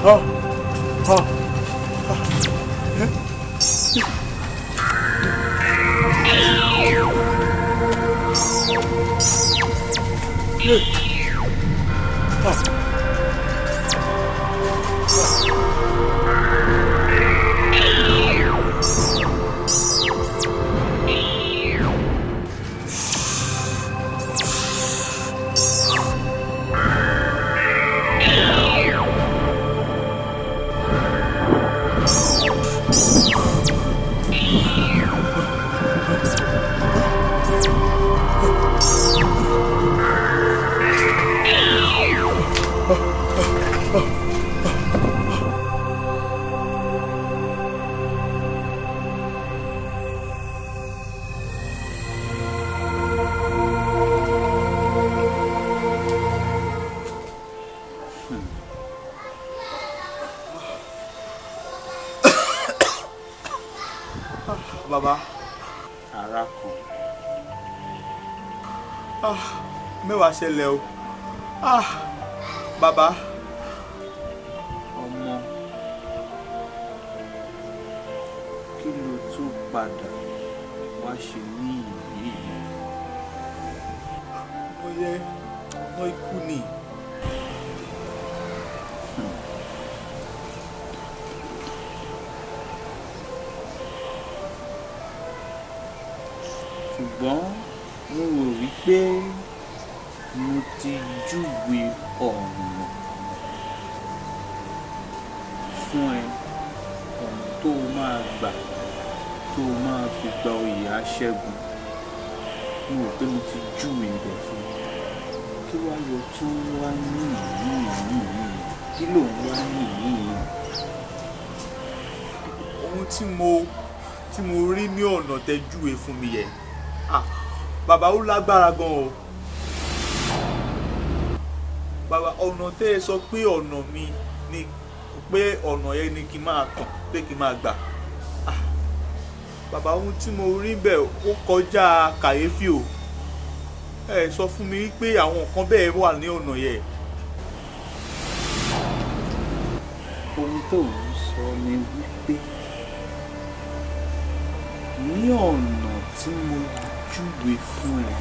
Ah, ah, ah. Yeah. Ah. Bàbá. Arákùnrin. Ah, mẹ́wàá ṣẹlẹ̀ o. Ah, bàbá. Ọmọ, kí ló tún padà wá ṣe ní ìlú yìí? Mo yẹ ọmọ ikú ni. Ṣùgbọ́n mo rò wípé mo ti júwe ọ̀nà fún ẹ, ọ̀nà tó o máa gbà tó o máa fi gba oyè aṣẹ́gun. Mo rò pé mo ti júwe ibẹ̀ fún ẹ. Kí wá lọ tún wá ní ìlú yìí? Kí ló ń wá ní ìlú yìí? Ohun tí mo rí ní ọ̀nà tẹ júwe fún mi yẹn. Ah, bàbá, ó lágbára gan o. Bàbá, ọ̀nà tẹ́ ẹ sọ pé ọ̀nà mi ni, pé ọ̀nà yẹn ni kí n máa tàn, pé kí n máa gbà. Ah, bàbá, ohun tí mo rí bẹ́ẹ̀ ó kọjá kàyéfì o. Ẹ sọ fún mi pé àwọn nǹkan bẹ́ẹ̀ wà ní ọ̀nà yẹn. Ohun tó ń sọ ni wípé ní ọ̀nà tí mo júwe fún ẹ,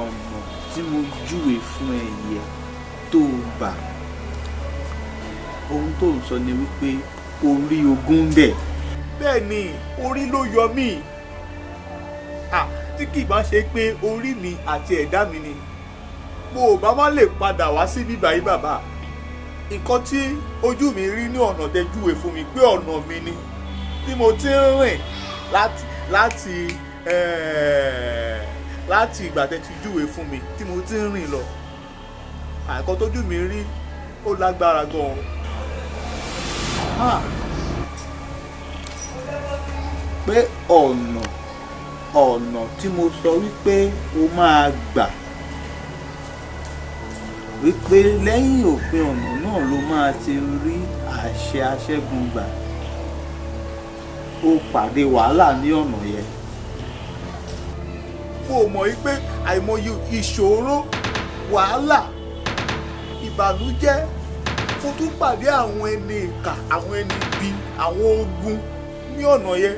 ọ̀nà tí mo júwe fún ẹ yẹ tó gbà, ohun tó ń sọ ni wípé orí ogún bẹ̀. Bẹ́ẹ̀ ni, orí ló yọ mí. Ah, tí kì bá ṣe pé orí mi àti ẹ̀dá mi ni, mo ò bá má lè padà wá sí bíbá yìí. Bàbá, nǹkan tí ojú mi rí ní ọ̀nà tẹ júwe fún mi pé ọ̀nà mi ni, tí mo ti ń rìn láti ìgbà tẹ ti júwe fún mi tí mo ti ń rìn lọ, àìkọ́ tójú mi rí ó lágbára gan-an. Pé ọ̀nà tí mo sọ wípé o máa gbà, wípé lẹ́yìn òpin ọ̀nà náà ló máa ti rí àṣẹ aṣẹ́gun gbà, ó pàdé wàhálà ní ọ̀nà yẹn. Mo mọ̀ wípé àìmọye ìṣòro, wàhálà, ìbànújẹ́, mo tún pàdé àwọn ẹni ìkà, àwọn ẹni ibi, àwọn ogun ní ọ̀nà yẹn.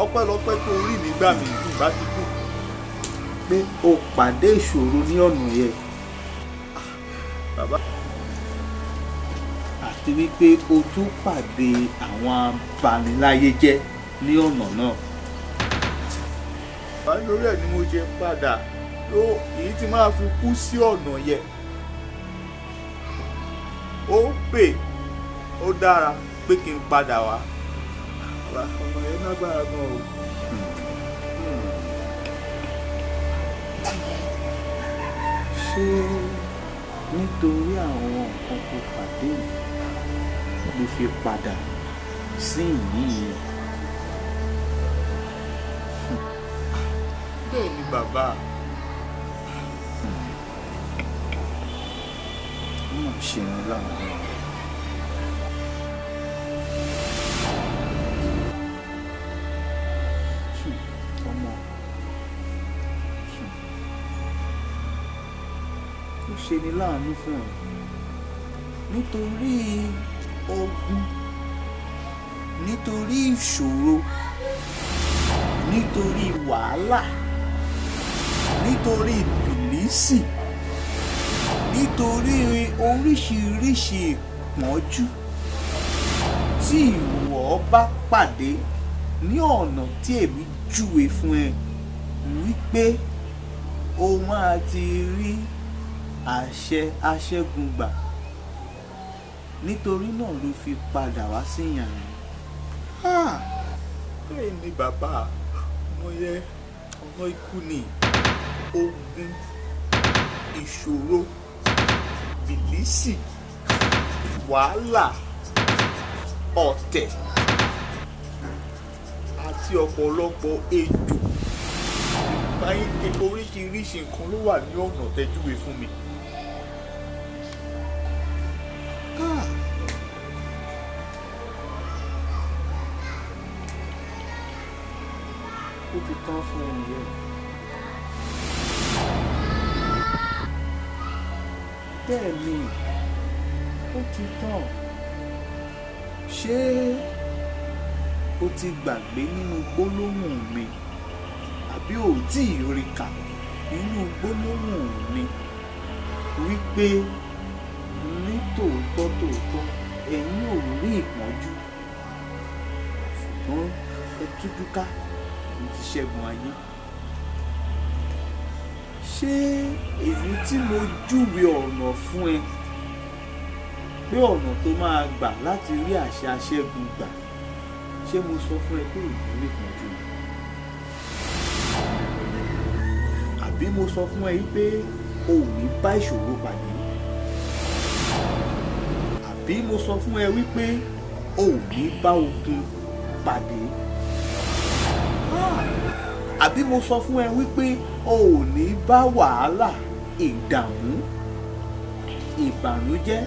Ọpẹ́lọpẹ́ tó orí mi gbà mí, ìgbà ti kú. Pé o pàdé ìṣòro ní ọ̀nà yẹn. Bàbá. Àti wípé o tún pàdé àwọn abaniláyé jẹ́ ní ọ̀nà náà. Bàbá, lórí ẹ̀ ni mo ṣe padà ló èyí tí máa fi kú sí ọ̀nà yẹn. Ó pè ó dára pé kí n padà wá. Bàbá, ọ̀nà yẹn lágbára gan o. Ṣé nítorí àwọn nǹkan tó pàdé yìí ló fi padà sí ìyìn yẹn? Bẹ́ẹ̀ ni, bàbá. Ó mà ṣe ní láàánú. Ọmọ, ó ṣe ní láàánú fún ẹ. Nítorí ogun, nítorí ìṣòro, nítorí wàhálà, nítorí bìlísì, nítorí oríṣiríṣi ìpọ́njú tí ìwọ bá pàdé ní ọ̀nà tí èmi júwe fún ẹ wípé o máa ti rí àṣẹ aṣẹ́gun gbà, nítorí náà ló fi padà wá sí yàrá. Bẹ́ẹ̀ ni bàbá, mo yẹ ọ̀nà ikú ni, ogun, ìṣòro, bìlísì, wàhálà, ọ̀tẹ̀ àti ọ̀pọ̀lọpọ̀ ejò, ìpayínkeke, oríṣiríṣi nǹkan ló wà ní ọ̀nà tẹ́júwe fún mi. Ó ti tán fún ẹ nìyẹn. Bẹ́ẹ̀ ni, ó ti tán. Ṣé o ti gbàgbé nínú gbólóhùn mi, àbí o tí ì rí kà nínú gbólóhùn mi wípé ní tòótọ́ tòótọ́ ẹ̀yin ò rí ìpọ́njú, ṣùgbọ́n ẹ tújú ká, mo ti ṣẹ́gun ayé. Ṣé èmi tí mo júwe ọ̀nà fún ẹ pé ọ̀nà tó máa gbà láti rí àṣẹ aṣẹ́gun gbà, ṣé mo sọ fún ẹ pé ò ní rí ìpọ́njú ni? Àbí mo sọ fún ẹ pé o ò ní bá ìṣòro pàdé? Àbí mo sọ fún ẹ wípé o ò ní bá ogun pàdé? Àbí mo sọ fún ẹ wípé o ò ní bá wàhálà, ìdààmú, ìbànújẹ́,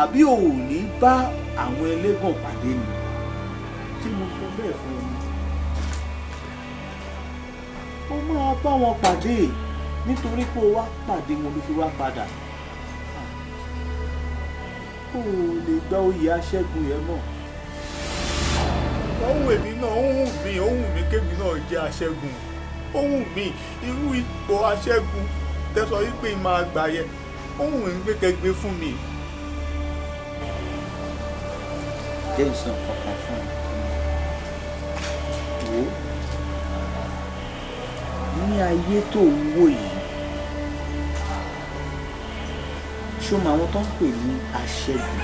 àbí o ò ní bá àwọn ẹlẹ́gàn pàdé ni? Ṣé mo sọ bẹ́ẹ̀ fún ẹ ni? O máa bá wọn pàdé nítorí pé o wá pàdé wọn ló fi wá padà. O ò lè gba oyè aṣẹ́gun yẹn mọ́. Ohun èmi náà, ohun mi, ohun mi kémi náà jẹ́ aṣẹ́gun. Ohun mi, irú ipò aṣẹ́gun tẹ́sọ wípé máa gbà yẹ, ohun mi pé kẹgbẹ́ fún mi. Jẹ́ ìsàn kankan fún ẹ. Wò ó, ní ayé tó ń wò yìí, ṣó mọ àwọn tó ń pè ní aṣẹ́gun?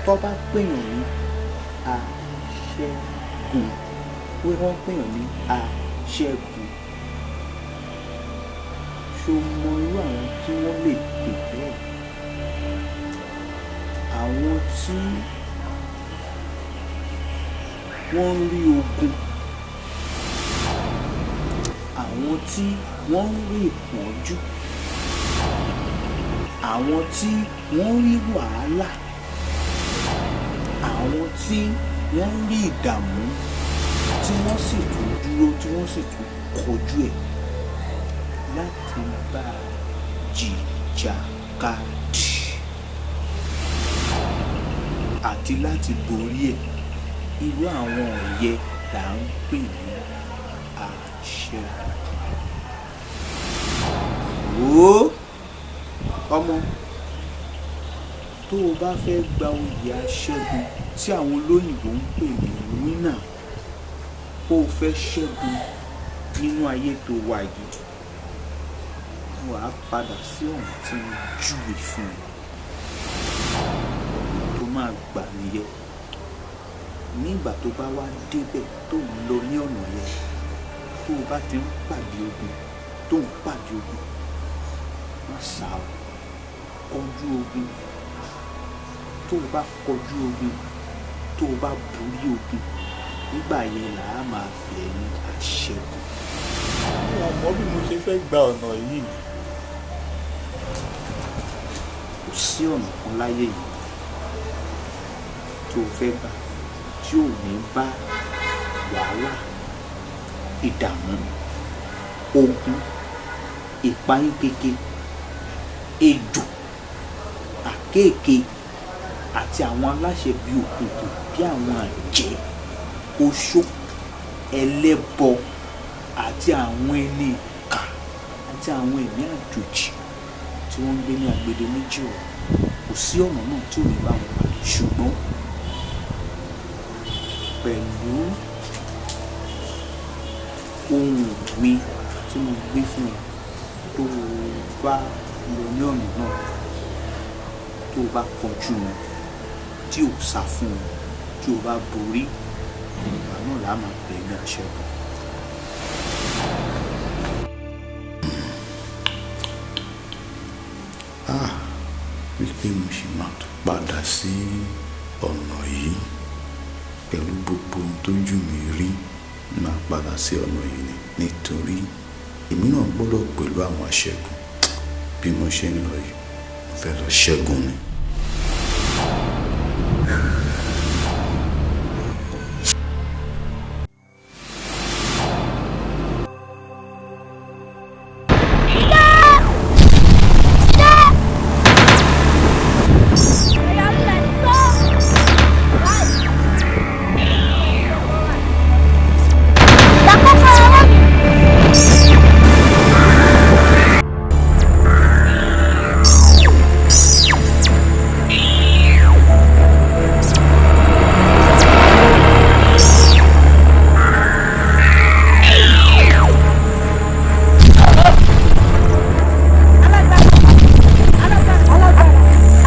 Tó bá pèèyàn ní aṣẹ́gun, wí wọ́n pèèyàn ní aṣẹ́gun. Ṣó mọ irú àwọn tí wọ́n lè pè bẹ́ẹ̀? Àwọn tí wọ́n ń rí ogun, àwọn tí wọ́n ń rí ìpọ́njú, àwọn tí wọ́n ń rí wàhálà, àwọn tí wọ́n ń rí ìdààmú, tí wọ́n sì tún dúró, tí wọ́n sì tún kojú ẹ̀ láti bá jìjàkadì àti láti borí ẹ̀. Irú àwọn ọ̀yẹ́ là ń pè ní aṣẹ́gun. Wò ó, ọmọ, tó o bá fẹ́ gba oyè aṣẹ́gun tí àwọn olóyìnbó ń pè ní winner, kó o fẹ́ ṣẹ́gun nínú ayé tó wà yìí, wà á padà sí ọ̀nà tí mo júwe fún ẹ tó máa gbà nìyẹn. Nígbà tó bá wá débẹ̀ tó ń lọ ní ọ̀nà yẹn, tó o bá ti ń pàdé ogun, tó ń pàdé ogun, má sá o, kọjú ogun. Tó o bá kọjú ogun, tó o bá borí ogun, nígbà yẹn là á máa pè é ní aṣẹ́gun. Mi ò mọ bí mo ṣe fẹ́ gba ọ̀nà yìí. Kò sí ọ̀nà kan láyé yìí tó o fẹ́ gbà tí ò ní bá wàhálà, ìdààmú, ogun, ìpayínkeke, ejò àti kéékèèké àti àwọn aláṣẹ bíi òkùnkùn bí àwọn àjẹ́, oṣó, ẹlẹ́bọ àti àwọn ẹni ìkà àti àwọn ẹ̀mí àjòjì tí wọ́n ń gbé ní agbede méjì ọ̀run. Kò sí ọ̀nà náà tí ò ní bá wọn pàdé, ṣùgbọ́n pẹ̀lú ohun mi tí mo gbé fún ẹ, tó o bá lọ ní ọ̀nà náà, tó o bá kọjú wọn, tí o sá fún wọn, tí o bá borí, ìgbà náà là á máa pè é ní aṣẹ́gun. Ah, wípé mo ṣì máa tún padà sí ọ̀nà yìí pẹ̀lú gbogbo ohun tójú mi rí, máa padà sí ọ̀nà yìí ni, nítorí èmi náà gbọ́dọ̀ pẹ̀lú àwọn aṣẹ́gun. Bí mo ṣe ń lọ yìí, mo fẹ́ lọ ṣẹ́gun ni.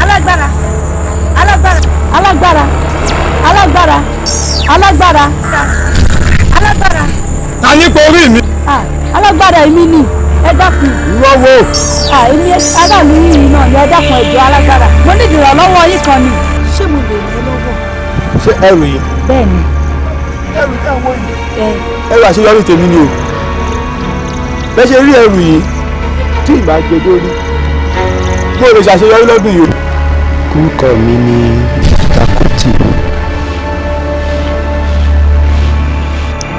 Alágbára, alágbára, alágbára, alágbára, alágbára, alágbára. Ta ní porí mi. Ah, alágbára, èmi ni, ẹ dákun. Ìwọ wo. Ah, èmi aráàlú yìí náà ni, ẹ dákun, ẹ jọ̀ọ́ alágbára. Mo ní ìrànlọ́wọ́ yín kan ni. Ṣé mo lè ràn ẹ́ lọ́wọ́? Ṣé ẹrù yìí. Bẹ́ẹ̀ ni. Ẹrù tí àwọn yìí. Ẹrù àṣeyọrí tèmi ni o. Bẹ́ẹ̀ ṣe rí ẹrù yìí tí ìbá gbé dórí, mo lè ṣàṣeyọrí lọ́dún yìí o. Orúkọ mi ni Takoti.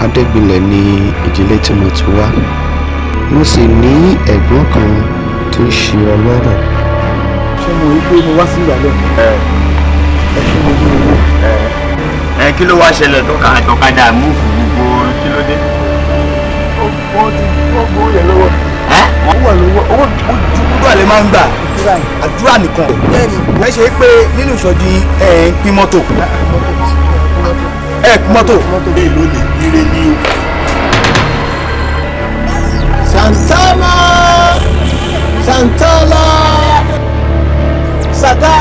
Adégbìnlẹ̀ ni ìdílé tí mo ti wá. Mo sì ní ẹ̀gbọ́n kan tó ń ṣe ọlọ́rọ̀. Ṣé mo rí pé mo wá sí ìgbàlẹ̀? Ẹ fún mi ní owó. Ẹ kí ló wá ṣẹlẹ̀ tó ka àtọ̀kadà múùfù gbogbo, kí ló dé? Wọ́n ti wọ́n gbowó yẹn lọ́wọ́. Wọ́n wà lọ́wọ́ owó dúdú àlẹ́ máa ń gbà. Àdúrà nìkan. Bẹ́ẹ̀ni, wọ́n ṣe é pé nínú ìsọjí ẹ̀ ń pín mọ́tò. Ẹ̀ pín mọ́tò. Èló ni ire ni o. Santana, Santana, Sata,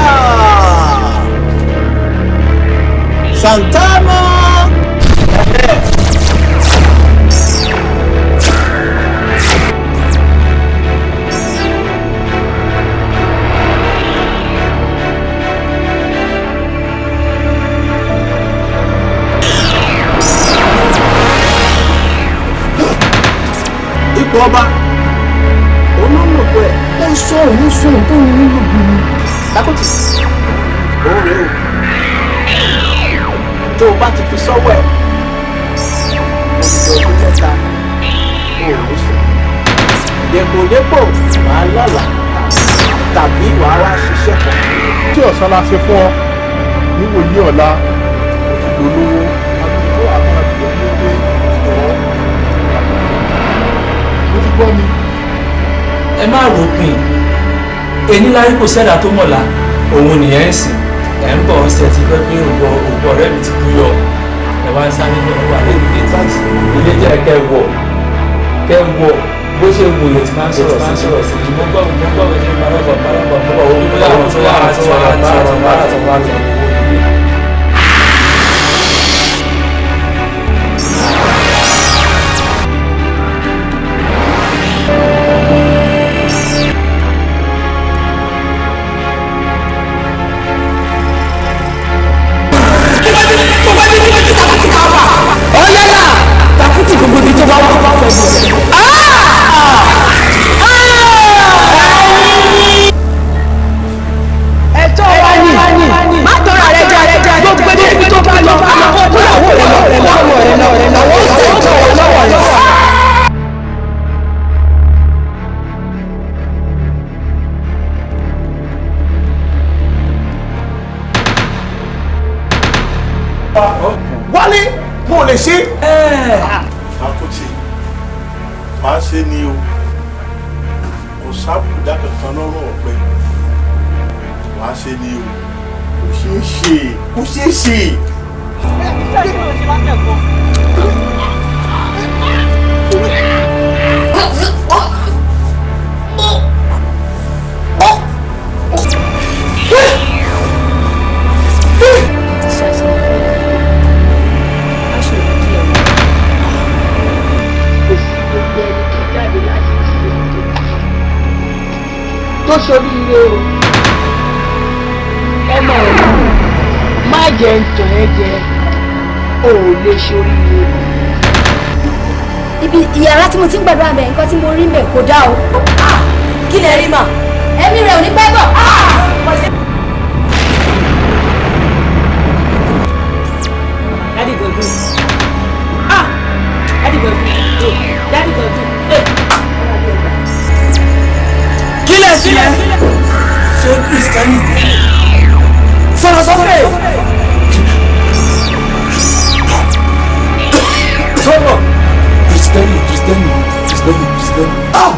Santana. Ipò ọba olólùkọ ẹ. Ó ń sọ òun sọ òun tó ń lò bí mi. Lákòtì òun rèé o, tó o bá ti fi sọ́wọ́ ẹ̀ odidi ọdún 3 o ò ní sùn. Dèpòdépò wàá lálàá tàbí wàá wá ṣiṣẹ́ kan. Tí ọ̀sán la ṣe fún ọ níwòyí ọ̀la, o ti dolówó àdúgbò àwọn àgbẹ̀ ló dé ìjọ mo ti gbọ́ mi. Ẹ má ròpin ẹni láyé, kò sẹ́dá tó mọ̀la òun nìyẹn ń sìn. Ẹ̀ ń bọ̀ ń sẹ̀ ti pẹ́ pé ògbọ́ ògbọ́ ọ̀rẹ́ mi ti bú yọ, ẹ̀ wá ń sáré lọ wà lẹ́nu géètì ilé jẹ́ kẹ́ wọ̀ kẹ́ wọ̀ bó ṣe wù yẹn ti máa ń sọ̀rọ̀ sí i. Mo gbọ́ mo gbọ́ bó ṣe ń parọ́ parọ́ bọ̀ mo bọ̀ wọ́n bóyá àwọn tó wà tó wà tó wà tó wà tó wà. Wálé, mo lè ṣe. Àkùtì, màá ṣe ni o. Kò sábùdá kankan lọ́rùn ọ̀pẹ. Màá ṣe ni o. Kò ṣeé ṣe, kò ṣeé ṣe. Tó ṣoríire o, ọmọ rẹ má jẹ ń tàn ẹ́ jẹ, o ò lè ṣoríire. Ibi ìyàrá tí mo ti ń gbàdúrà bẹ̀, nǹkan tí mo rí bẹ̀ kò dáa o. Kí lẹ rí mà? Ẹ̀mí rẹ̀ ò ní pẹ́ bọ̀. Daddy Godwin. Ah! Daddy Godwin. Daddy Godwin. Kí lẹ̀ sí ẹ? Ṣé Kristẹni? Sọ̀rọ̀ sókè! Sọ̀rọ̀! Kristẹni, Kristẹni, Kristẹni, Kristẹni. Ah!